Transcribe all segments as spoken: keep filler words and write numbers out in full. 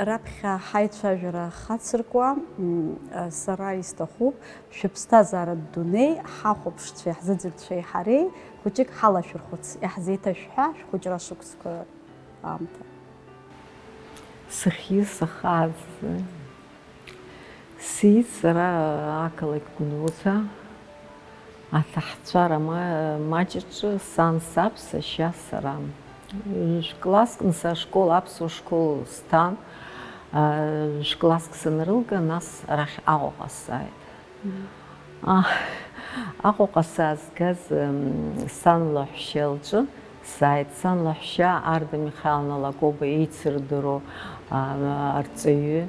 Раԥхьа ҳаицәажәара хацыркуа, м, сара исҭахуп, шәыԥсҭазааратә дунеи, ҳахәаԥшцәеи ҳзыӡырҩцәеи ҳареи хәыҷык ҳалашәырхәыц, иаҳзеиҭашәҳәа шәхәыҷра шықәсқәа аамҭа. Сыхьи сахаӡ. Сиит сара ақалақь Гәдоуҭа, аҭаҳцәара ма-, маҷ аҿы, сан, саб, сашьа, сара. Класск, нас ашкол, аԥсуа школ сҭан, а, класск санрылга, нас арахь Аҟәаҟа сааит. А, Аҟәаҟа саазгаз, м, сан лаҳәшьа лҿы сааит. Сан лаҳәшьа Арда Михайловна Лакоба еицырдыруа, а, арҵаҩы,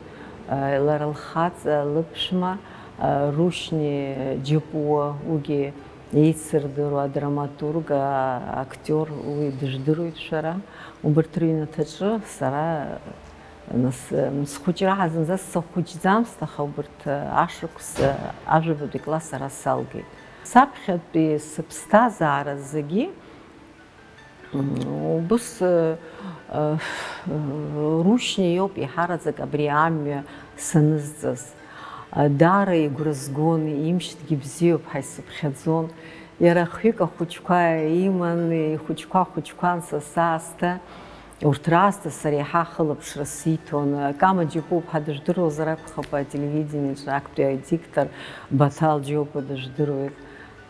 а, лара лхаҵа лыԥшәма, а, Рушьни Џьапуа, уигьы еицырдыруа адраматург, а, актиор, уи дыжәдыруеит шәара. Убарҭ рыҩнаҭаҿы сара Нас, м, схәыҷра ҳа зынӡа сахәыҷӡамызт, аха убарҭ, э, ашықәс, э, ажәабатәи класс ара салгеит. Саԥхьатәи сыԥсҭазаара зегьы, м, убыс, э, э, Рушьни иоуп еиҳараӡак абри амҩа санызҵаз. Э, даара игәра згон, имшьҭгьы бзиоуп ҳәа исыԥхьаӡон. Иара хҩык ахәыҷқәа иман, ихәыҷқәа хәыҷқәан са саасҭа. Урҭ раасҭа сара еиҳа ахылаԥшра сиҭон. Кама Џьапуа-ԥҳа дыжәдыруазар акәхап, ателевидениаҿы актәи адиктор Баҭал Џьопуа дыжәдыруеит.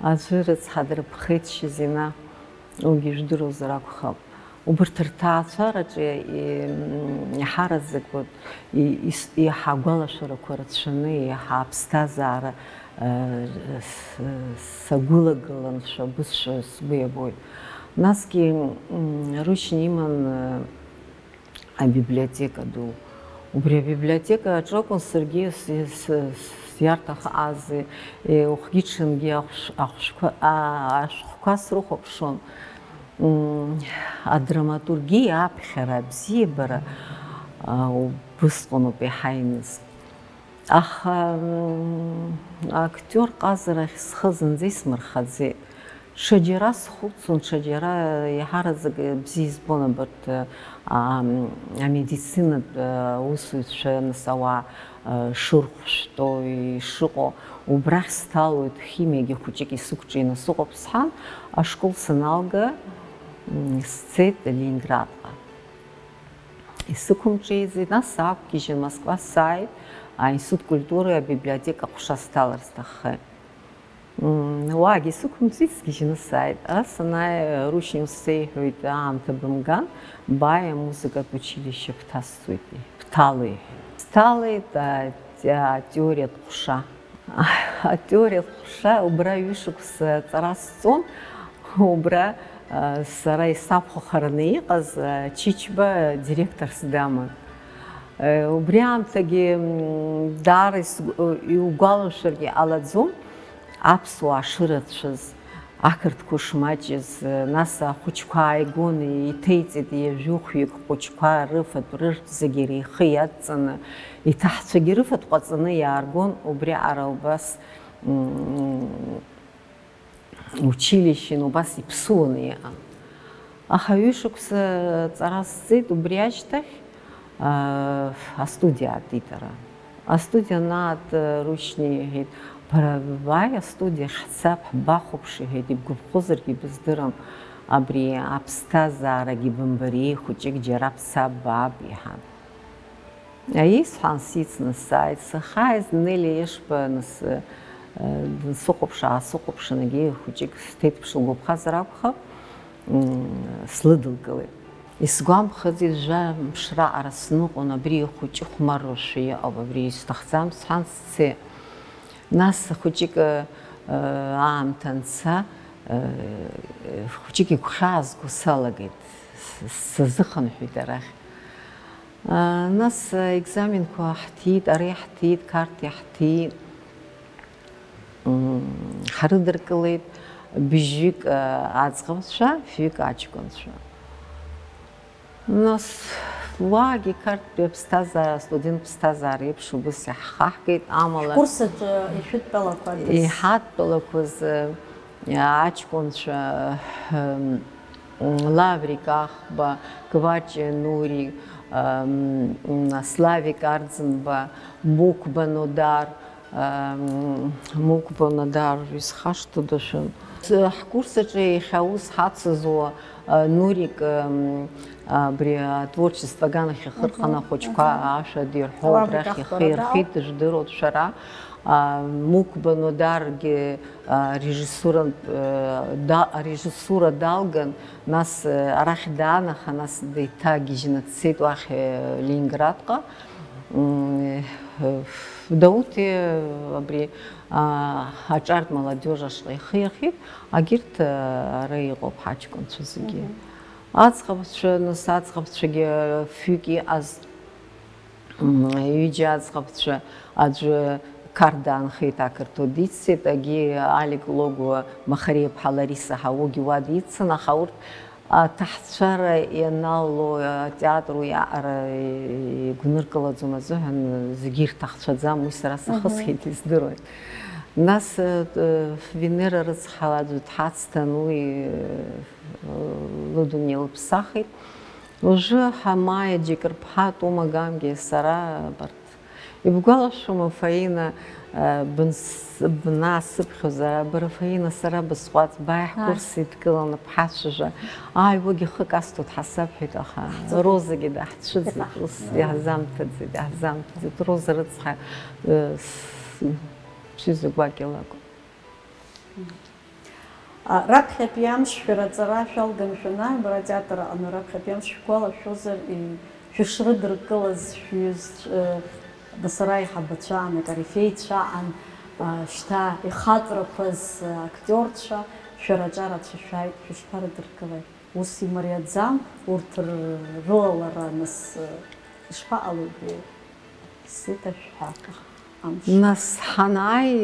Аӡәы рыцҳа дырԥхеит Шьазина, уигьы ижәдыруазар акәхап. Убарҭ рҭаацәараҿы и-, иҳараӡак вот и-, ис-, иаҳа агәалашәарақәа рацәаны, иаҳа аԥсҭазаара, э, с-, сагәылагылан, шәа бызшәа сгәы иабоит. Насгьы, м, Рушьни иман, э, абиблиотека ду. Убри абиблиотека аҿы акәын саргьы с-, с-, с-, сиарҭахаз, э, ухгьы-ҽынгьы ахәш-, ахәшәқәа, а-, ашәҟәқәа срыхәаԥшуан. М, адраматургиа аԥхьара абзиабара, а, убысҟаноуп еиҳа иныз. Аха, м, актиор ҟазарахь схы зынӡа исмырхаӡеит. Ҽаџьара схәыцуан, ҽаџьара иаҳараӡак бзиа избон абарҭ, а, м, амедицинатә, а, усуҩцәа, нас, ауаа, а, шырхәшәтәу, ишыҟоу, убрахь сҭалоит, химиагьы хәыҷык исықәҿианы сыҟоуп сҳәан, ашкол саналга, м, сцеит Ленинградҟа. Исықәымҿиаӡеит, нас саақәгьежьын, Москва сааит, аинститут культура абиблиотека аҟәша сҭалар сҭаххеит. М, уаагьы исықәымҵит, сгьежьны сааит. Ара санааи, Рушьни ус сеиҳәоит, аамҭа бымган, бааи амузыкатә училище бҭасҵоит, бҭало, иҳәеит. Сҭалеит, а, те-, атеориатә ҟәша. Атеориатә ҟәша, убра ҩышықәса ҵара сҵон, убра, а, сара исабхәахараны иҟаз, а, Чичба директорс даман. Э, убри аамҭагьы, м, даара ис-, иугәалашәаргьы ҟалаӡом, аԥсуаа шырацәаз, ақырҭқәа шмаҷыз, нас ахәыҷқәа ааигон, иҭеиҵеит ҩажәи хәҩык хәыҷқәа, рыфатә, рыжәтә зегьы рхы иадҵаны, иҭаҳцәагьы рыфатә ҟаҵаны иааргон, убри аҟара убас, м, училищен убас иԥсуаны иҟан. Аха ҩышықәса ҵара сҵеит, убри ашьҭахь, аа, астудиа аатит ара. Астудиа анаат, Рушьни иҳәеит, бара бааи астудиа ахь ҳцап, ҳбахәаԥш, иҳәеит, ибгәаԥхозаргьы быздырам, абри аԥсҭазаарагьы бымбари, хәыҷык џьара бцап, баап, иҳәан. Аиеи, сҳәан, сицны сааит. Сахааиз, Нелиа Ешба, нас, э, дынсыхәаԥш, аасыхәаԥшын, егьи хәыҷык сҭеиҭԥш лгәаԥхазар акәхап, м, слыдылкылеит. Исгәамԥхаӡеит, жәамш раҟара сныҟәон, абри ихәыҷы хәмаррашәа иҟоуп, абри исҭахӡам, сҳәан, сцеит. Нас хәыҷык, э, аамҭа анца, э, хәыҷык игәхьаазго салагеит, с-, сазыхынҳәит арахь. Нас аекзаменқәа ҳҭиит, ари ҳҭиит, Қарҭ иаҳҭиит. М, ҳрыдыркылеит бжьҩык, а, аӡӷабцәа, фҩык аҷкәынцәа. Нас уаагьы Қарҭтәи аԥсҭазаара, астудент ԥсҭазаара еиԥш убыс иаҳхаҳгеит, амала Ҳкурс аҿы ишәыдтәалақәадаз? Иҳадтәалақәаз, а, аҷкәынцәа, м, Лаврик Ахба, Гваҷиа Нури, Славик Арӡынба, Мықәба Нодар, Мықәба Нодар исхашҭуада шәан? Ҳкурс аҿы иахьа аус ҳацызуа Нурик, абри атворчество аганахь ихырханы ахәыҷқәа ашәа дирҳәо, абрахь ихы ирхит, дыжәдыруеит шәара. Мықәба Нодаргьы арежиссура, арежиссура далган, нас арахь даан, аха нас деиҭагьежьны дцеит уахь, Ленинградҟа. Дауҭ абри аҿартә молодежь ашҟа ихы ирхит, агьырҭ ара иҟоуп ҳаҷкәынцәа зегьы. Аӡӷабцәа, нас аӡӷабцәагьы фҩык иҟаз, ҩыџьа аӡӷабцәа, аӡәы Қарҭ даанхеит, ақырҭуа диццеит, агьи Алик Логуа, Махариа-ԥҳа Лариса ҳәа уигьы уа диццан, аха урҭ аҭаҳцәара ианалало, атеатр уи аҟара игәныркылаӡом азыҳәан, зегьы ирҭахцәаӡам, уи сара сахысхьеит, издыруеит. Нас, э, Венера рыцҳа аӡәы дҳацҭан, уи, э, лыдунеи лыԥсахит. Уажәы Ҳамаиа Џьекырԥҳа, Тома Гамгиа, сара абарҭ. Ибгәалашәома, Фаина, э, бынс-, бнаасыԥхьозар, бара, Фаина, сара бысҟәаҵ, бааи ҳкурс идкыланы бҳацәажәа. Ааи, уигьы хык асҭоит ҳасабҳәеит, аха Розагьы даҳцәыӡит, ус иаҳзамҭаӡеит, иаҳзамҭаӡеит. Роза рыцҳа, э, с-, ԥшьҩы гәакьа лакәын. А, раԥхьатәи амш шәара аҵара шәалган шәанааи, бара атеатр аҟны раԥхьатәи амш шәгәалашәозар, и-, шәышрыдыркылаз шәҩызцәа, э, нас ара аиҳабацәа аан, акорифеицәа аан, а, шьҭа ихаҵәрақәаз, а, актиорцәа шәара аҿар ацәа шәааит, шәышԥарыдыркылеи? Ус имариаӡам, урҭ р-, рылалара нас, э, ишԥаҟалои? Сиҭашәҳәа амш. Нас ҳанааи,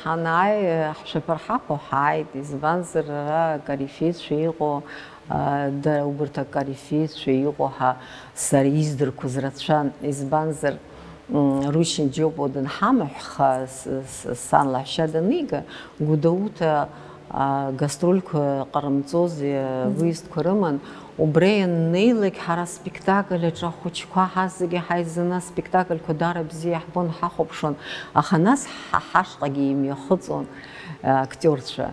ҳанааи, ҳшәаԥырҳахо ҳааит, избанзар, ара акорифеицәа иҟоу, а, дара убарҭ акорифеицәа иҟоу ҳа, сара издырқәоз рацәан, избанзар, м, Рушьни Џьопуа данҳамаҳәха, с-, с-, сан лаҳәшьа данига, Гәдоуҭа, а, гастрольқәа ҟарымҵози, выездқәа рыман, убра ианнеилак ҳара аспектакль аҿы ахәыҷқәа ҳазегьы ҳаизаны аспектакльқәа даара бзиа иаҳбон, ҳахәаԥшуан, аха нас ҳа-, ҳашҟагьы имҩахыҵуан, а, актиорцәа.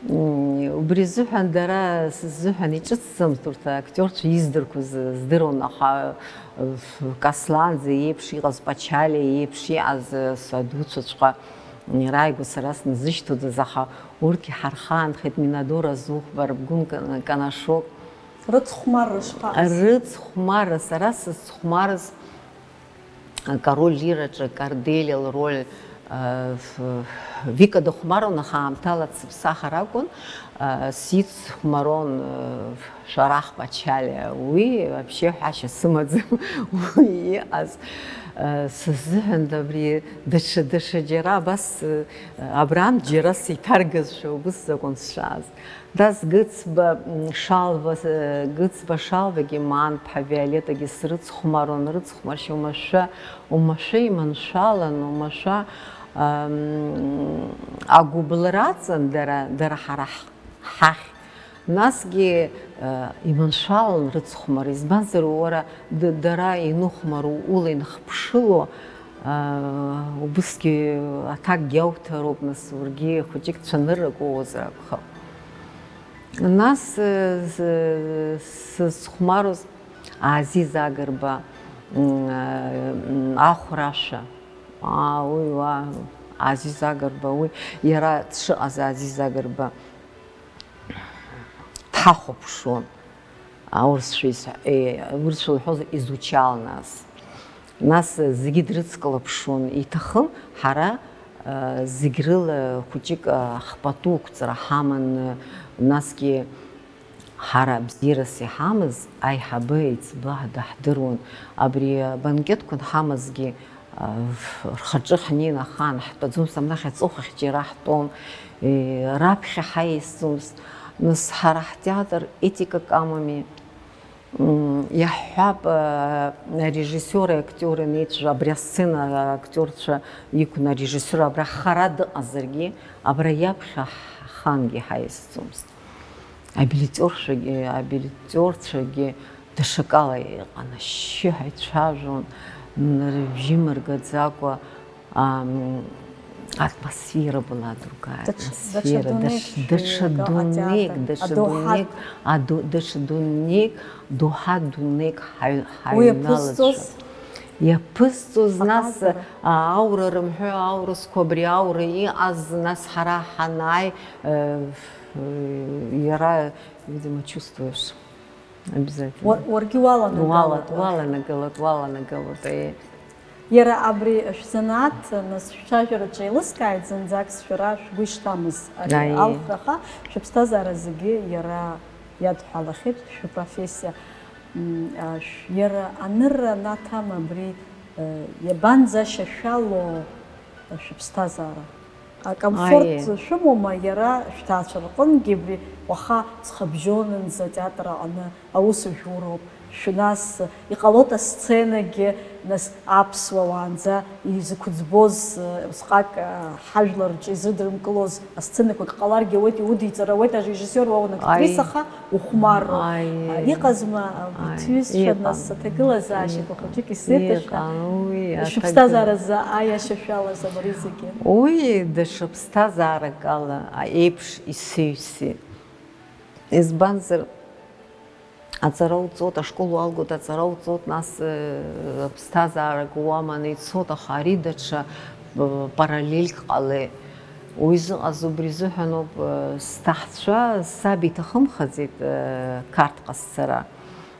М, убри азыҳәан дара сзыҳәан иҿыцӡамызт урҭ актиорцәа издырқәоз здыруан, аха, э, Касланӡе иеиԥш иҟаз, Пачалиа иеиԥш иҟаз, э, садуцәаҵәҟьа, м, рааигәа сара сназышьҭуаӡаз, аха урҭгьы ҳархаанхеит, Минадора Зухба, Рабгун Ка-, Канашок. Рыцхәмарра шԥаҟаз? Рыцхәмарра, сара сызхәмарыз Король Лираҿы Корделиа лроль, э, ф-, Вика дыхәмаруан, аха аамҭала дсыԥсахыр акәын, э, сицхәмарон, э, Шәарах Пачалиа. Уи вообще ҳәашьа сымаӡам, уи иҟаз, э, сызыҳәан абри даҽа, даҽа џьара абас, э, абрантә џьара сеиҭаргазшәа убыс закәын сшааз. Дас Гыцба, м, Шалва, э, Гыцба Шалвагьы, Маанԥҳа Виолеттагьы срыцхәмаруан, рыцхәмаршьа умашәа, умашәа иманшәалан, умашәа, ам, агәыблра аҵан дара, дара ҳара ҳ-, ҳахь. Насгьы, э, иманшәалан рыцхәмара, избанзар, уара, д-, дара иныхәмаруа, ула инхыԥшыло, Аа, убысгьы аҭакгьы ауҭароуп, нас, ургьы хәыҷык цәаныррак уоуазар акәхап. Нас, э, з-, сызхәмаруаз Азиз Агрба, м, а, м, ахәрашәа. Аа, уи уа, Азиз Агрба, уи иара дшыҟаз Азиз Агрба дҳахәаԥшуан. Аурысшәа ис-, э, урысшәа лҳәозар, изучал нас. Нас зегьы дрыцклаԥшуан, иҭахын ҳара, э, зегь рыла хәыҷык, э, ҳпату ықәҵара ҳаман, насгьы ҳара бзиарас иҳамаз аиҳабы еиҵбы даҳдыруан. Абри абанкетқәа анҳамазгьы, Рхаҿы ҳнеин ахаан ҳтәаӡомызт, абнахь аҵыхәахь џьара ҳтәон, раԥхьа ҳаиасӡомызт. Нас ҳара ҳтеатр етикак амами, иаҳҳәап, арежиссиори актиори анеицәажәо, абри асцена актиорцәа иқәны арежиссиор абра хара дыҟазаргьы, абра иаԥхьа ҳхаангьы ҳаиасӡомызт. Абилитершәагьы, абилитерцәагьы Даҽакала иҟан, ашьшьыҳәа ицәажәон, н-, рыбжьы мыргаӡакәа, ам, атмосфера была другая, Даҽа, даҽа атмосфера, дунеик, даҽ-, даҽа атеатр, дунеик, адоуҳатә. Даҽа дунеик, аду-, даҽа дунеик, доуҳа дунеик ҳаҩ-, Уи ҳаҩналацәа. Иаԥызҵоз? Иаԥызҵоз нас, аҟазара. А, аура рымҳәо, аурысқәа абри аура иҟаз, нас ҳара ҳанааи, э, ф-, иара, видимо, чувствуешь. Обязательно. Уа-, уаргьы уаланагалоит, Уала-, уа-, уаланагалоит, уаланагалоит, аиеи. Иара абри шәзанааҭ, нас, шәцәажәараҿы еилыскааит, зынӡак сшәара шәгәы ишҭамыз ари Аиеи. Алхра, аха шәыԥсҭазаара зегьы иара иадҳәалахьеит, шәпрофессиа. М, а, шә-, иара анырра анаҭам абри, э, иабанӡашьашәало, э, шәыԥсҭазаара? Акомфорт Аиеи. Шәымоума иара шәҭаацәа рҟынгьы, абри уаха ҵхыбжьонынӡа атеатр аҟны аус жәуроуп, шәнас, иҟалоит асценагьы, нас аԥсуа уаанӡа изықәӡбоз, усҟак, ҳажәлар рҿы изрыдрымкылоз асценақәак ҟаларгьы ауеит, иудиҵар ауеит, арежиссиор уа унактриса, Аиеи. Аха ухәмарроуп. Аиеи. Иҟазма, Аиеи. Иҭҩызшәа, Иҟан. Нас аҭагылазаашьақәа Иҟан. Хәыҷык исеиҭашәа, Иҟан, уи шәыԥсҭазаара аҭагыла-, азы аиашьа шәалаз абри зегьы? Уи даҽа ԥсҭазаарак ала еиԥш исеҩсит. Избанзар, аҵара уҵоит, ашкол уалгоит, аҵара уҵоит, нас, э, ԥсҭазаарак уаманы ицоит, аха ари даҽа, э, параллельк ҟалеит. Уи зыҟаз убри азыҳәаноуп, э, сҭаҳцәа, саб иҭахымхаӡеит, э, Қарҭҟа сцара.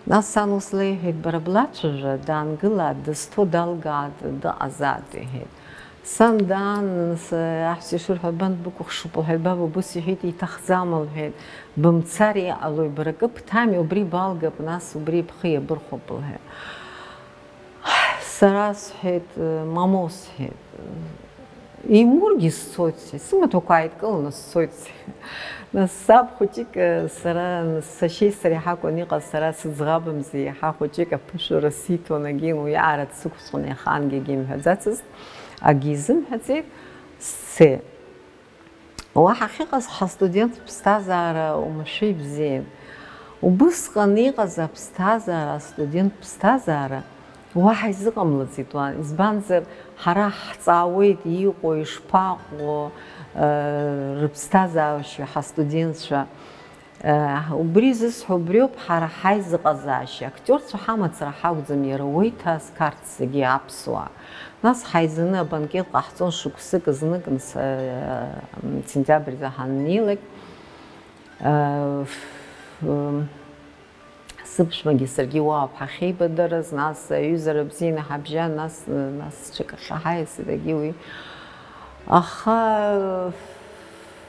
Нас сан ус леиҳәеит, бара блацәажәа, даангылааит, дызҭо далгаат, дыҟазааит, иҳәеит. Сан даан, нас, аҳәса ишырҳәо, бан дбыкәыхшоуп, лҳәеит, баб убыс иҳәеит, иҭахӡам, лҳәеит, бымцар иҟалои, бара акы бҭами, убри балгап, нас убри бхы иабырхәап, лҳәеит. Сара сҳәеит, мамоу, сҳәеит, имургьы сцоит, сҳәеит, сымаҭәақәа ааидкыланы сцоит, сҳәеит. Нас саб хәыҷык, сара, сашьеи сареи ҳакәын иҟаз, сара сыӡӷабымзи, иаҳа хәыҷык аԥышәара сиҭон, агьин уиаара дсықәҵәҟьон, иахангьы имҳәаӡацызт. Акгьы изымҳәаӡеит, сцеит. Уа ҳахьыҟаз ҳастудент ԥсҭазаара оумашәа ибзиан. Убысҟан иҟаз аԥсҭазаара, астудент ԥсҭазаара уаҳа изыҟамлаӡеит уан. Избанзар, ҳара ҳҵаауеит иҟоу, ишԥаҟоу, э, рыԥсҭазаашьа ҳастудентцәа. Э, убри зысҳәо убриоуп, ҳара ҳаизыҟазаашьа, актиорцәа ҳамацара ҳакәӡам, иара уеиҭа зқарҭ зегьы аԥсуаа. Нас ҳаизаны абанкет ҟаҳҵон шықәсык знык, мс-, э, сентиабр изы ҳаннеилак. Э, ф-, сыԥшәмагьы саргьы уаауп ҳахьеибадырыз, нас аҩызара бзианы ҳабжьан, нас, нас ҽакахьы ҳаиасит, егьи уи. Аха,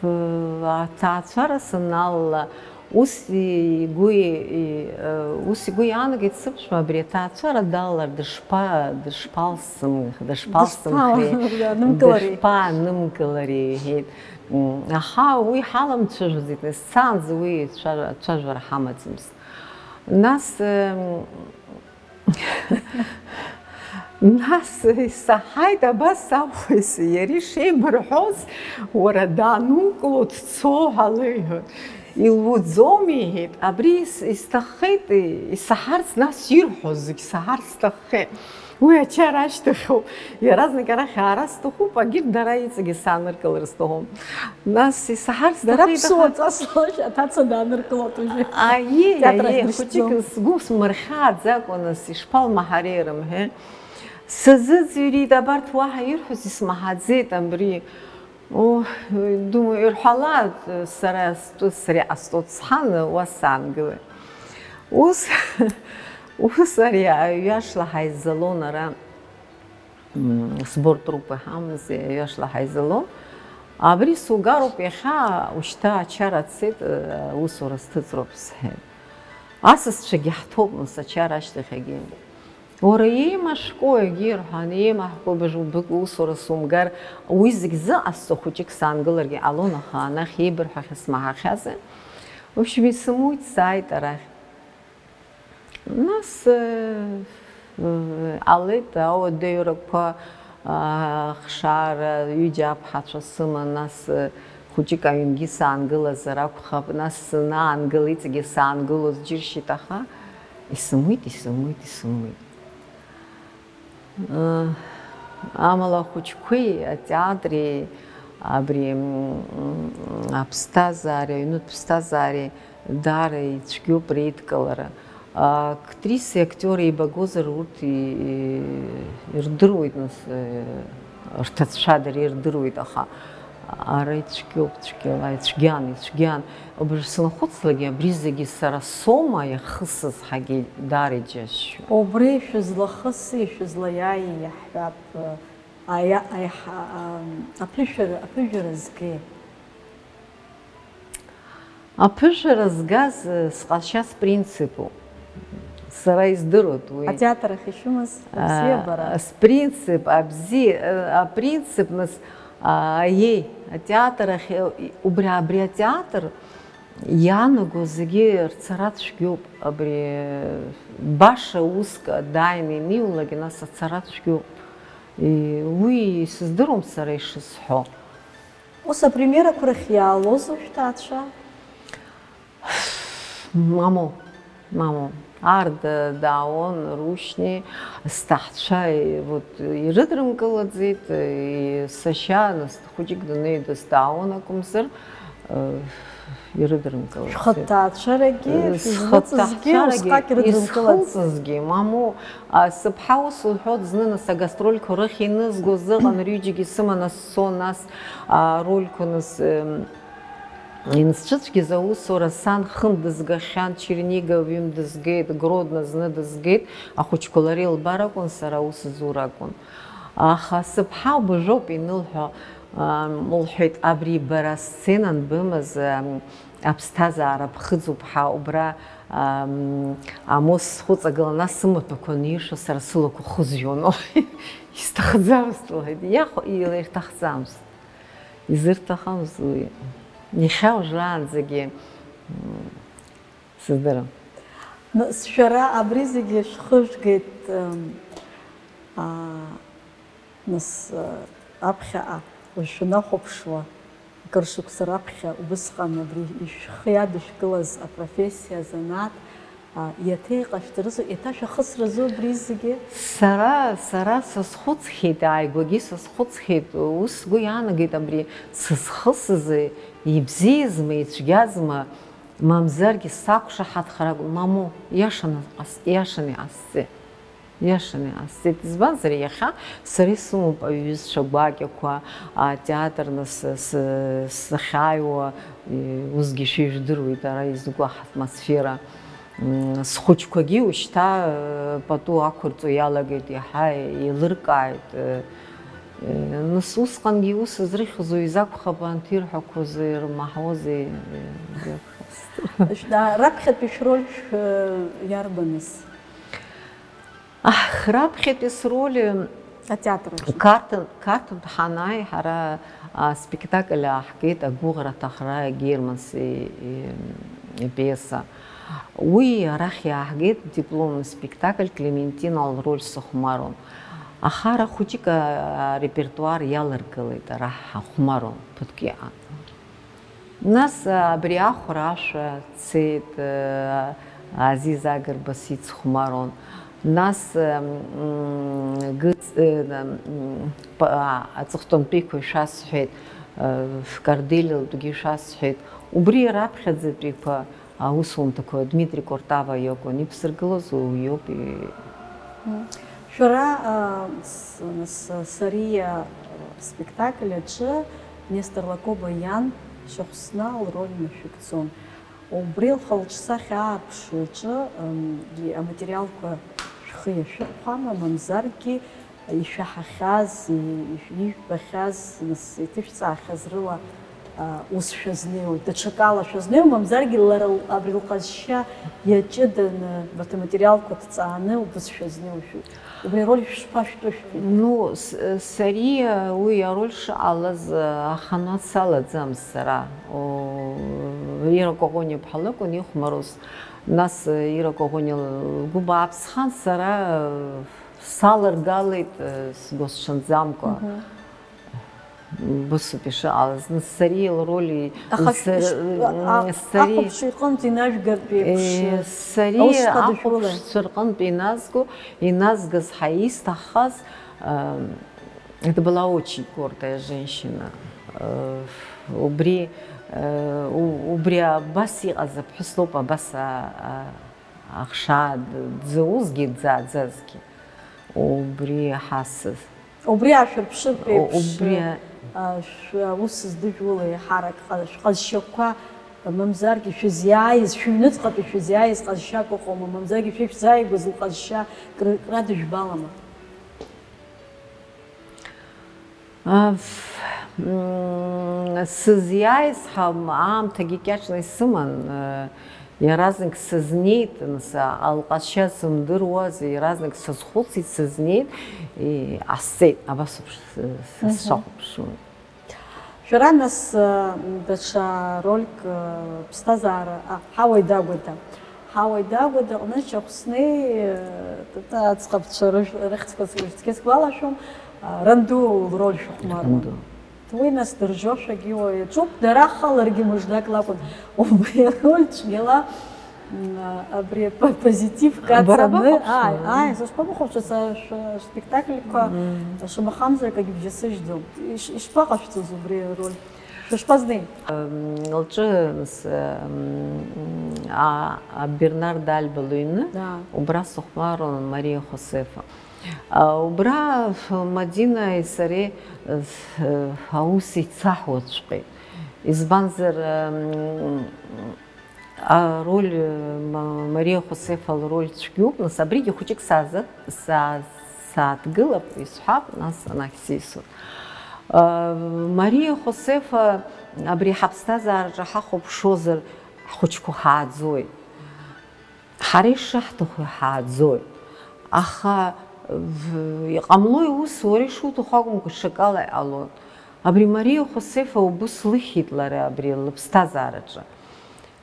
Аҭаацәара саналала, ус игәы, ус игәы иаанагеит сыԥшәма, абри аҭаацәара далалар дышԥа-, дышԥалсым-, дышԥалсымхеи, Дышԥаанымгылари? Дышԥаанымгылари, иҳәеит. Аха уи ҳаламцәажәаӡеит, нас сцаанӡа уи ацәажәара ҳамаӡамызт. Нас, Нас исаҳаит, абас акәхеи, иара ишеибырҳәоз, уара даанукыло дцо ҳәа леиҳәон. Илуӡом, иҳәеит, абри ис-, исҭаххеит, исаҳарц, нас ирҳәо зегь саҳарц сҭаххеит. Уи ачара ашьҭахьоуп, иаразнак арахь аара сҭахуп, агьырҭ дара иҵегьы сааныркылар сҭахуп. Нас исаҳар Дара сҭахеит, аха ԥсуаҵас лашәа аҭаца дааныркылоит уажәы. Аиеи, Театр аиеи, ахь дышьҭӡом. Хәыҷык сгәы смырхьааӡакәа, нас, ишԥалмаҳари рымҳәеи. Сазыӡырҩит, абарҭ уаҳа ирҳәоз исмаҳаӡеит абри. О, думаю, ирҳәалааит, сара стәы, сара иҟасҵо сҳәан, уа саангылеит. Ус, ус ари аҩашла ҳаизалон ара. М, сбор труппа ҳамази, аҩашла ҳаизалон. Абри сугароуп иахьа, ушьҭа ачара цеит, э, усура сҭыҵроуп, сҳәеит. Асасцәагьы ҳҭоуп, нас, ачара ашьҭахьгьы. Уара еимашәкуи, егьи рҳәан, еимаҳәкуи, быжә-, бык-, усура сумгар, уи зегь зыҟасҵо хәыҷык саангыларгьы ҟалон, аха анахь еибырҳәахьаз смаҳахьази. В общем, исымуит, сааит арахь. Нас, э, э, ҟалеит ауадаҩрақәа, а, ахшара, ҩыџьа аԥҳацәа сыман, нас, э, хәыҷык аҩнгьы саангылазар акәхап, нас санаангыл, иҵегьы саангылоз џьыршьеит, аха Исымуит, исымуит, исымуит. Ыы, амала ахәыҷқәеи атеатри абри, м, аԥсҭазаареи, аҩнытә ԥсҭазаареи даара ицәгьоуп реидкылара. Актриси актиори еибагозар, урҭ и-, ирдыруеит, нас, ыы, рҭыӡшәа дара ирдыруеит, аха ара ицәгьоуп, цәгьала, ицәгьан, ицәгьан. Убри сынхәыцлакгьы, абри зегьы сара соума иахысыз, ҳагьы даара иџьасшьоит. Убри шәызлахыси, шәызлаиааии иаҳҳәап, аиа-, аиҳа-, ам, аԥышәара, аԥыжәара згеи? Аԥышәара згаз, э, сҟазшьа спринципуп. Сара издыруеит уи. Атеатр ахь ишәымаз, а, абзиабара? Спринцип, абзи-, э, апринцип, нас, а, аиеи, атеатр ахь, э, убри, абри атеатр иаанаго зегьы рцара цәгьоуп. Абри, э, баша уск дааины ианиулак, нас ацара цәгьоуп. И-, уи исыздыруам сара ишысҳәо. Ус апремиерақәа рахь иаалозу шәҭаацәа? Мамоу, мамоу. Арда даауан, Рушьни, сҭаацәа, вот, ирыдрымкылаӡеит, и-, сашьа, нас, хәыҷык даныҩдаз даауан акәымзар, э, ирыдрымкылаӡеит. Шәхаҭаацәарагьы, э, шәызлыҵызгьы, шәхаҭаацәарагьы усҟак ирыдрымкылаӡеит. Исхылҵызгьы, мамоу, а, сыԥҳа ус лҳәоит зны, нас, агастрольқәа рыхь инызгоз ыҟан, рҩыџьагьы сыманы сцон, нас, а, рольқәа, нас, эм, инсцәыцәгьаз аусура сан хынтә дызгахьан, Чернигов ҩымҭ дызгеит, Гродно зны дызгеит, ахәыҷқәа лара илбар акәын, сара аус зур акәын. Аха сыԥҳа убжоуп инылҳәо, ам, лҳәеит, абри бара асцена анбымаз, ам, аԥсҭазаара ԥхыӡуп ҳәа, убра, ам, амост схәыҵагылан, нас сымаҭәақәа аниршо, сара сылақәа хызҩон. Исҭахӡамызт, лҳәеит, иахә-, ил-, ирҭахӡамызт. Изырҭахымыз уи. Иахьа уажәраанӡагьы, м, сыздырам. Нас шәара абри зегьы шәхыжәгеит, м, а, нас, а, аԥхьаҟа уажә шәанахәаԥшуа, акыр шықәса раԥхьа убысҟан абри шәхы иадышәкылаз апрофессиа, азанааҭ, а, иаҭеиҟашәҵарызу, еиҭашәахысразу абри зегьы? Сара, сара сазхәыцхьеит, ааигәагьы сазхәыцхьеит, ус сгәы иаанагеит абри сызхысыз ибзиазма, ицәгьазма, мамзаргьы сақәшаҳаҭхар акәын, мамоу, иашаны ҟас-, иашаны иҟасҵеит. Иашаны иҟасҵеит, избанзар, иахьа сара исымоуп аҩызцәа гәакьақәа, атеатр нас с-, сахьааиуа, и-, усгьы шәижәдыруеит, ара изгәаҳ атмосфера. М, схәыҷқәагьы ушьҭа, э, пату ақәырҵо иалагеит, иаҳа еилыркааит, э, э, нас усҟангьы иус зрыхьыз уаҩ изакәхап, анҭ ирҳәақәози ирмаҳаузи, э, иакәхап. Шәда-, раԥхьатәи шәроль шә-, иарбаныз? Аҳ, раԥхьатәи сроль, э, Атеатр аҿы. Қарҭын, Қарҭынтә ҳанааи, ҳара аспектакль ааҳгеит, Агәыӷра аҭахра, Германс и-, и-, ипиеса. Уи арахь иааҳгеит дипломный спектакль, Клементина лроль сыхәмаруан. Ахара хәыҷык арепертуар иаларгылеит, ара ҳахәмаруан ԥыҭк иаан. Нас, а, абри ахәра ашәа цеит, э, Азиз Агрба сицхәмарон. Нас, э, м, гыц-, э, м, па-, а, аҵыхәтәантәиқәа ишәасҳәеит, э, Кардели лтәгьы ишәасҳәеит. Убри раԥхьаӡатәиқәа аусумҭақәа Дмитри Кортава иакәын иԥсыргылаз, уи иоуп и-, Мм. Шәара, а, с-, с-, Сариа спектакль аҿы Нестор Лакоба иан Шьахәсна лроль нашәыгӡон. Убри лхы-лҿсахьа аарԥшраҿы, м, и-, аматериалқәа шәхы иашәырхәама, мамзаргьы ишәаҳахьаз, и-, ишә-, ижәбахьаз, нас иҭышәҵаахьаз рыла, а, ус шәазнеиуеит, даҽакала шәазнеиуеит, мамзаргьы лара л-, абри лҟазшьа иаҷыданы, абарҭ аматериалқәа ҭҵааны убыс шәазнеиуашәа, убри ароль шәышԥашәтәышәтәи? Ну, с-, Сариа уи ароль шыҟалаз, а, аханатә салаӡамызт сара. О, Ира Коӷониа-ԥҳа лакәын ихәмаруаз. Нас, а, Ира Коӷониа лгәы бааԥсхан, сара, а, саларгалеит, а, сгәысҽанӡамкәа. Мгм. Бысоуп ишыҟалаз. Нас Сариа лроль, Аха са- шә- а- а- Сариа- ахәаԥшцәа иҟынтә инажәгартә еиԥш, Э, аус Сариа ԥшқа дышәулеи? Ахәаԥшцәа рҟынтә иназго, иназгаз ҳәа исҭаххаз, э, это была очень гордая женщина. Э, убри, э, у- убри абас иҟаз аԥҳәыс лоуп, абас а- а- ахшаа д- дзаузгьы, дзааӡазгьы. Убри ҳасыз. Убри ашәырԥшыртә еиԥш, Убри а- а, шә- аус здыжәула еиҳарак ҟа- шәҟазшьақәа, мамзаргьы шәызиааиз, шәыҩныҵҟатәи шәызиааиз ҟазшьак ыҟоума, мамзаргьы шәышәзааигәаз лҟазшьа кра- кра дыжәбалама? Аф, м, сызиааиз ҳа-, аамҭагьы кьаҿны исыман, э, иаразнак сызнеит, нас, а, лҟазшьа сымдыруаз, иаразнак сазхәыцит, сызнеит, и, ҟасҵеит, абас ауп ш-, с- сшахәаԥшуа. Шәара нас, э, даҽа рольк, э, ԥсҭазаара, а, Ҳауеи Дагәада. Ҳауеи Дагәада аҟны Чахәснеи, э, т- т- аӡӷабцәа рыжә- рыхьӡқәа с- рыхьӡқәа сгәалашәом, а, Ранду лроль шәыхәмаруан. Ранду. Уи нас дыржьошәагьы иуа иаҿуп, дара ахаларгьы мыждак лакәын. Убри ароль цәгьала, м, а, абри ап- позитив Бара кацаны, бахәаԥшуан. Ааи, ааи, сышԥабыхәаԥшуа, са шә- спектакльқәа шамахамзар акагьы бџьасыжьӡом. Иш- Ишԥаҟашәҵоз убри ароль? Шәышԥазнеи? Лҿы, с- м, а- а Бернард Альба лыҩны, Да. Убра сыхәмаруан Мариа Хосефа. А, убра Мадинеи сареи, э, с- э, аус еицаҳуаҵәҟьеит. Избанзар, м, ароль, э, Ма- Мариа Хосефа лроль цәгьоуп, нас абригьы хәыҷык сааза- саа- сааҭгылап, исҳәап, нас анахь сисур. А, Мариа Хосефа абри ҳаԥсҭазаараҿы ҳахәаԥшуазар, ҳхәыҷқәа ҳааӡоит. Ҳара ишаҳҭаху иҳааӡоит. Аха в- иҟамлои ус, уара ишуҭаху акәымкәа, ҽакала иҟалоит. Абри Мариа Хосефа убыс лыхьит лара абри лыԥсҭазаараҿы.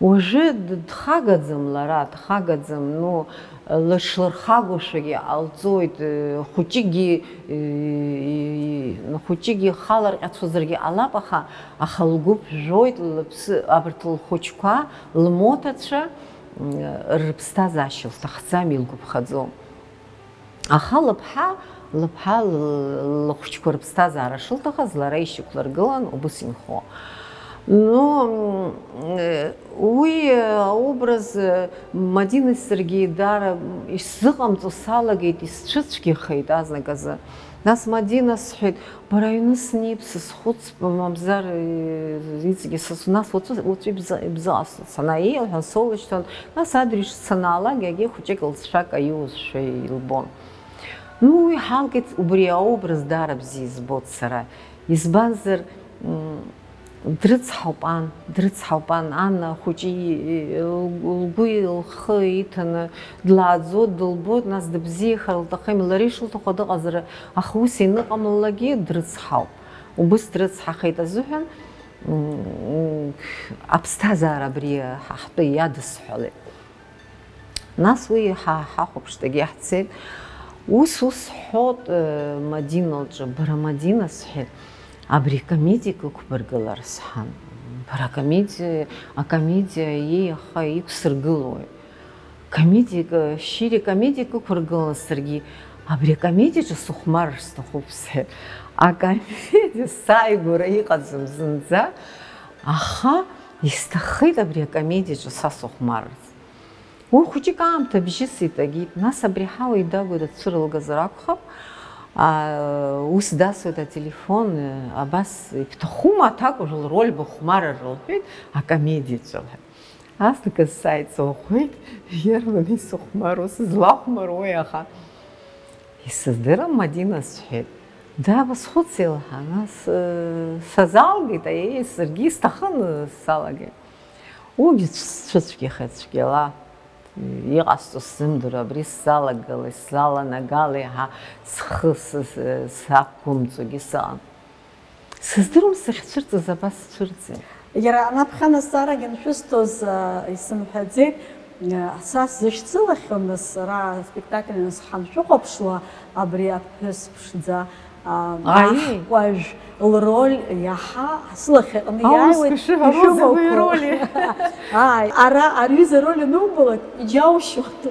Уажәы д- дхагаӡам лара, дхагаӡам, ну, лыҽлырхагошәагьы ҟалҵоит, э, хәыҷыкгьы, э, хәыҷыкгьы халарҟьацәазаргьы ҟалап, аха, аха лгәы ԥжәоит, лыԥсы, абарҭ лхәыҷқәа, лмоҭацәа, м, рыԥсҭазаашьа лҭахӡам, илгәаԥхаӡом. Аха лыԥҳа, лыԥҳа л- лыхәҷқәа рыԥсҭазаара шылҭахыз лара ишьақәлыргылан убыс инхо. Ну, м, э, уи, э, аобраз, э, Мадина саргьы даара исзыҟамҵо салагеит, исцәыцәгьахеит азныказы. Нас Мадина сҳәеит, бара аҩны снеип, сызхәыц, мамзар, э, иҵегьы сас-, нас уаҵәы, уаҵәы ибзы-, ибзыҟасҵоит, санаиеилҳәан, соулышьҭуан, нас адырҩаҽ санаалак, егьи хәыҷык лҵшәак аиузшәа илбон. Ну, уи ҳалгеит, убри аобраз даара бзиа избоит сара. Избанзар, м, дрыцҳауп ан, дрыцҳауп ан, ан ахәыҷы и-, и-, лгәы, лхы иҭаны длааӡо, дылбоит, нас дыбзиахар лҭахым, лара ишылҭаху дыҟазар, аха ус ианыҟамлалакгьы дрыцҳауп. Убыс дрыцҳахеит азыҳәан, м, аԥсҭазаара абри ҳа-, ҳтәы иадысҳәалеит. Нас уи ҳа-, ҳахәаԥштәгьы ҳцеит. Ус, ус ҳҳәот, э, Мадина лҿы, бара Мадина, сҳәеит, абри акомедиа ықәбыргылар сҳәан. Бара акомедиа, акомедиа иеиаха иқәсыргылои? Комедиак, шьыри комедиак ықәыргылан саргьы, абри акомедиаҿы сыхәмарыр сҭахуп сҳәеит. Акомедиа сааигәара иҟаӡам зынӡа, аха исҭаххеит абри акомедиаҿы са сыхәмарырц. Уи хәыҷык аамҭа бжьысит, агит, нас абри Ҳауеи Дагәада дцәырылгазар акәхап, а, ус дасуеит ателефон, абас, ибҭахума аҭакәажә лроль быхәмарыр, лҳәеит, акомедиаҿы, лҳәеит. Азныказ сааит, сыӷәӷәеит, иарбан исыхәмаруа, сызлахәмаруеи, аха исыздырам, Мадина, сҳәеит. Даабасхәыц, илҳәан, нас, э, сазалгеит, аиеи, саргьы исҭахын, э, салагеит. Уигьы цә-, сцәыцәгьахеит цәгьала. Иҟасҵо сзымдыруа, абри сзалагалеи, сзаланагалеи ҳәа схы сы-, сы-, сақәгәымҵуагьы сыҟан. Сыздыруам сахьцәырҵыз, абас сцәырҵит. Иара анаԥхьа азҵаарагьы аншәысҭоз, а, исымҳәаӡеит, а, са сзышьцылахьоу, нас, ара аспектакль нас ҳаншәыхәаԥшуа, абри аԥҳәыс ԥшӡа, Аиеи. Аҳкәажә лроль иаҳа сылахь аҟны Аурысқәа иааиуеит, ишыҳәару ишәымақәоу. Закәи роли? Ааи, ара аҩыза ароль анубалак, иџьаушьоит.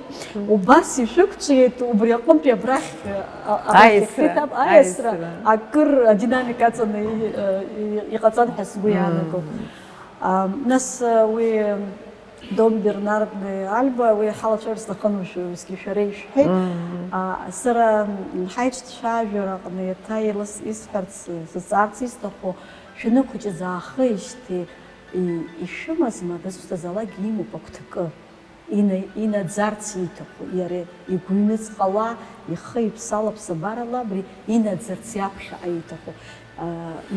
Убас ишәықәҿиеит, убри аҟынтәи абрахь, а, а, Аиасра, иахьҭам аиасра аиасра. Акыр адинамика аҵаны и-, и-, иҟаҵан ҳәа сгәы иаанагом. Мм. А, нас, а, уи Дон Бернардни Альба, уи ҳалацәажәар сҭахын уажәы, усгьы шәара ишәҳәеит. Мм. А, сара, м, ҳаиҿцәажәара аҟны еиҭа илыс-, исҳәарц, сызҵаарц исҭаху, шәанықәыҷыз аахижьҭеи и-, ишәымазма, дызусҭазаалак имоуп агәҭакы, ина-, инаӡарц ииҭаху, иара игәыҩныҵҟала, ихы иԥсала ԥсабарала абри инаӡарц иаԥхьаҟа ииҭаху. А,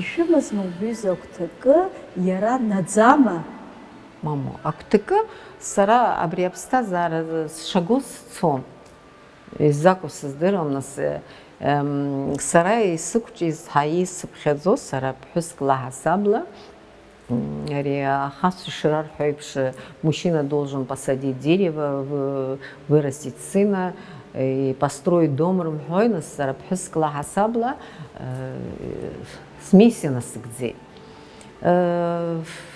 ишәымазма убҩыза агәҭакы, иара наӡама? Мамоу, агәҭакы сара абри аԥсҭазаара сшагоз сцон. Изакәу сыздыруам, нас, э, эм, сара исықәҿиз, ҳа исыԥхьаӡо, сара ԥҳәыск лаҳасабла, м, ари ахацәа шрарҳәо еиԥш, мужчина должен посадить дерево, вы-, вырастить сына, э, и построить дом рымҳәои, нас сара ԥҳәыск лаҳасабла, э, смиссиа насыгӡеит.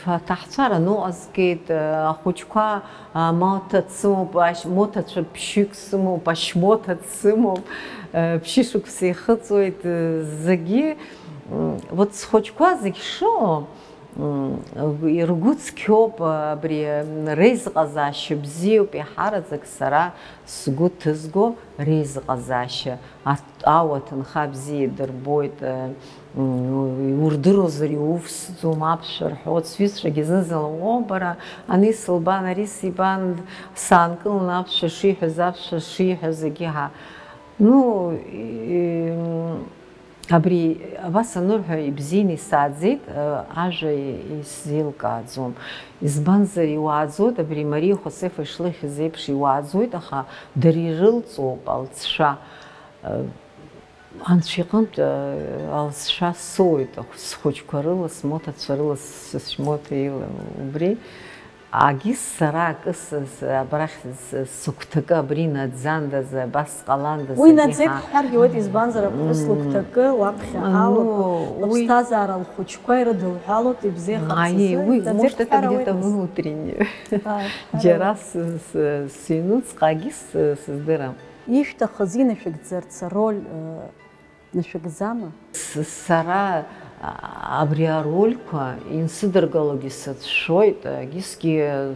Аҭаҳцәара ныҟәазгеит, ахәыҷқәа, а, моҭа дсымоуп, ашь-, моҭацәа ԥшьҩык сымоуп, ашьмоҭа дсымоуп, э, ԥшьышықәса ихыҵуеит, э, зегьы, м, вот схәыҷқәа зегь шыҟоу, м, ргәы цқьоуп, абри, м, реизыҟазаашьа бзиоуп, иаҳараӡак сара сгәы ҭызго реизыҟазаашьа. Арҭ-, ауа, аҭынха бзиа идырбоит, э, м, иурдыруазар иуфсӡом, аԥсшәа рҳәоит, сҩызцәагьы зны-зынла, "О, бара, ани сылбан, ари сибан", саанкыланы аԥсшәа шиҳәаз, аԥсшәа шиҳәаз, егьи ҳа-, ну, и-, м, абри абас анырҳәа, ибзианы исааӡеит, э, ажәа исзеилкааӡом. Избанзар, иуааӡоит, абри Мариа Хосефа ишлыхьыз еиԥш иуааӡоит, аха дара ирылҵуоуп алҵшәа. Э, Анцәа иҟынтә, э, алҵшәа соуеит, ахә-, схәыҷқәа рыла, смоҭацәа рыла, сышәмоҭа ила, убри. Агьыс сара акы сыз-, абрахь с-, сыгәҭакы абри наӡандаз, абас ҟаландаз, Уи егьи наӡеит ҳа-, ҳҳәаргьы ауеит, избанзар, аԥҳәыс Мм. лыгәҭакы лаԥхьа Ну, алоуп, уи лыԥсҭазаара лхәыҷқәа ирыдылҳәалоит, ибзиахарц Аиеи, азы, уи, наӡеит может, это ҳҳәар ауеит где-то нас. внутреннее. Ааи, ҳҳәар Џьара ауеит. с-, с-, сыҩнуҵҟа агьыс с-, сыздырам. Ишәҭахыз инашәыгӡарц ароль, э, нашәыгӡама? С-, сара, а, абри арольқәа инсыдыргалогьы сацәшәоит, агьысгьы, э,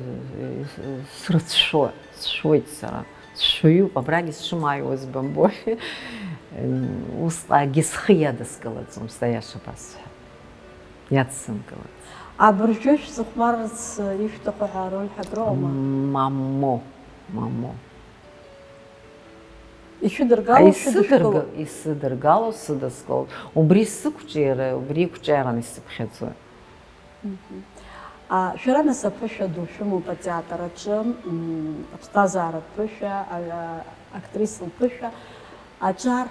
срыцәшәо-, сшәоит сара. Сшәаҩуп, абрагьы сшымааиуаз бымбои. М, усҟангьы схы иадыскылаӡом, саиаша басҳәап. Иадсымкылаӡ. Абыржәы шәзыхәмарырц ишәҭаху ҳәа ароль ҳакроума? Мамоу, мамоу. Ишәыдыргало, Исыдырга-, шәыдышәкыло? Исыдыргало, сыдыскылоит. Убри сықәҿиара, убри иқәҿиаран исыԥхьаӡоит. Мгм. А, шәара нас аԥышәа ду шәымоуп атеатр аҿы, м, аԥсҭазааратә ԥышәа, а, а, актриса лԥышәа, аҿар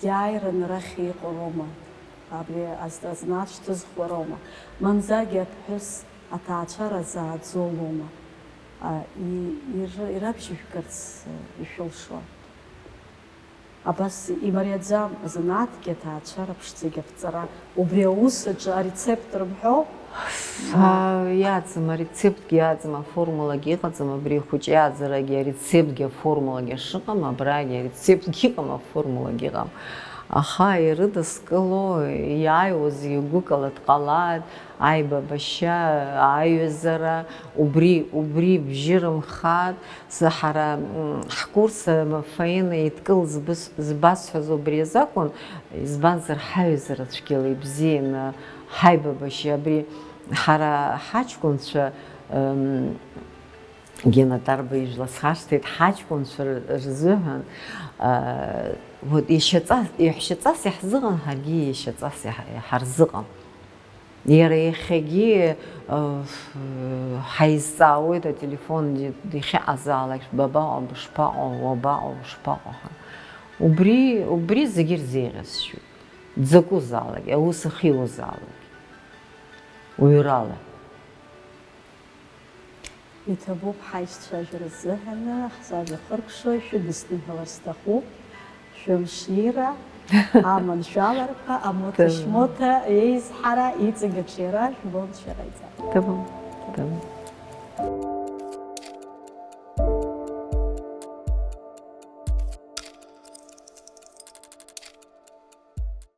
иааираны арахь иҟоу роума? Абри аз-, азанааҭ шьҭызхуа роума? Мамзаргьы аԥҳәыс аҭаацәара зааӡо лоума? А, и-, ир-, ирабжьыжәгарц, э, ишәылшо? Абас имариаӡам азанааҭгьы аҭаацәара ԥшӡагьы аԥҵара. Убри аус аҿы арецепт рымҳәо? Са иаӡам, арецептгьы иаӡам, аформулагьы ыҟаӡам, абри ахәыҷы иааӡарагьы арецептгьы аформулагьы шыҟам, абрагьы арецептгьы ыҟам, аформулагьы ыҟам. Аха ирыдыскыло, иааиуаз игәыкала дҟалааит, аибабашьа, аиҩызара, убри, убри бжьы рымхааит. Ҳара, м, ҳкурс, м, Фаина еидкыл збыс-, збасҳәаз убри азакәын, избанзар, ҳаҩызара цәгьала ибзианы, ҳаибабашьа абри ҳара ҳаҷкәынцәа, м, Гена Тарба ижәла схашҭит, ҳаҷкәынцәа р-, рзыҳәан, а, вот, иашьаҵас, иаҳәшьаҵас иаҳзыҟан, ҳаргьы иашьаҵас иаҳ-, иҳарзыҟан. Иара иахьагьы, э, ҳаизҵаауеит ателефон ди-, дахьыҟазаалак, бабаҟоу, бышԥаҟоу, уабаҟоу, ушԥаҟоу ҳәа. Убри, убри зегьы ирзеиӷьасшьоит. Дзакәызаалак, аус ахьиуазаалак. Уҩрала. Иҭабуп ҳаишьцәажәара азыҳәаны, ҳзаажәа хыркәшоит, шәыдысныҳәалар сҭахуп, шәымшира, Аманшәаларқәа, амоҭашьмоҭа, еизҳара, иҵегь аҿиара, жәбон шәара иҵегь. Дыҟам.